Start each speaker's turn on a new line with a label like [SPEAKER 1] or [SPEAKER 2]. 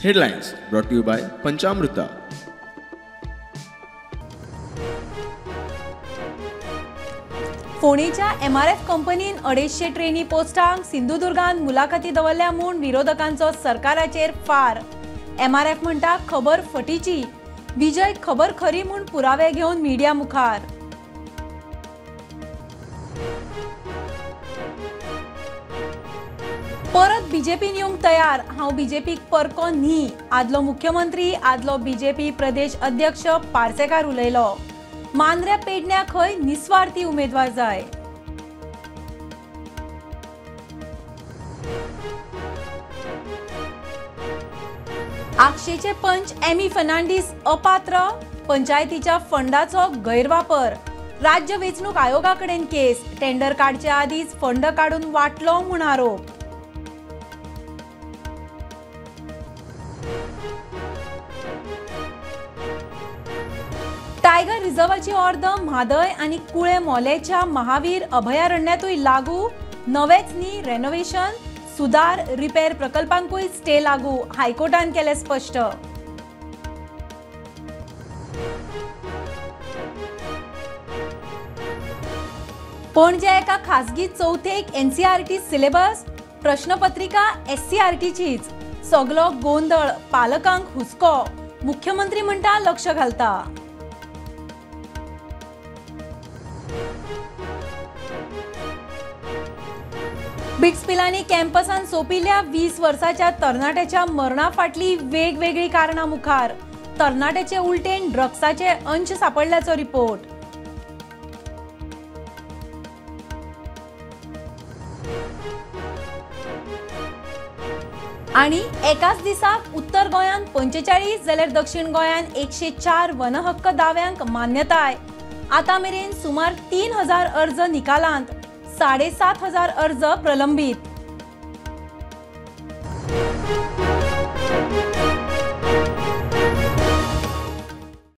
[SPEAKER 1] Headlines brought to you by Panchamruta.
[SPEAKER 2] फोंडेच्या MRF कंपनीन 250 ट्रेनी पोस्टांक सिंधुदुर्गान मुलाखती दवरल्या म्हूण विरोधकांचो सरकाराचेर फार. एमआरएफ म्हणटा खबर फटीची, विजय खबर खरी म्हूण पुरावे घेवन मिडिया मुखार. परत बीजेपीन येवंक तयार, हांव बीजेपीक परको न्ही, आदलो मुख्यमंत्री आदलो बीजेपी प्रदेश अध्यक्ष पार्सेकार उलयलो. मांद्र्या पेडण्या खंय निस्वार्थी उमेदवार जाय. आगशेचे पंच एमी फर्नांडीस अपात्र, पंचायतीच्या फंडाचो गैरवापर, राज्य वेंचणूक आयोगा कडेन केस, टेंडर काडचे आदींच फंड काडून वांटलो म्हूण आरोप. टायगर रिझर्वाची ऑर्द म्हादय आनी कुळे मोलेच्या महावीर अभयारण्यातूय लागू, नवेच न्ही रेनोवेशन, सुदार, रिपेर प्रकल्पांकूय स्टे लागू, हायकोर्टान केलें स्पश्ट. पणजे एका खासगी चवथेक एनसीआरटी सिलेबस, प्रश्नपत्रिका एससीआरटीचीच, सगलो गोंदळ, पालकांक हुस्को, मुख्यमंत्री म्हणटा लक्ष घालता. बिट्स पिलानी कॅम्पसान सोंपिल्ल्या 20 वर्साच्या तरणाट्याच्या मरणा फाटली वेगवेगळी कारणां मुखार, तरणाट्याचे उलटेन ड्रग्साचे अंश सापडल्याचो रिपोर्ट. आनी एकाच दिसाक उत्तर गोंयांत 45 जाल्यार दक्षिण गोंयांत 104 वनहक्क दाव्यांक मान्यताय. आतां मेरेन सुमार 3000 अर्ज निकालांत, 7500 अर्ज प्रलंबीत.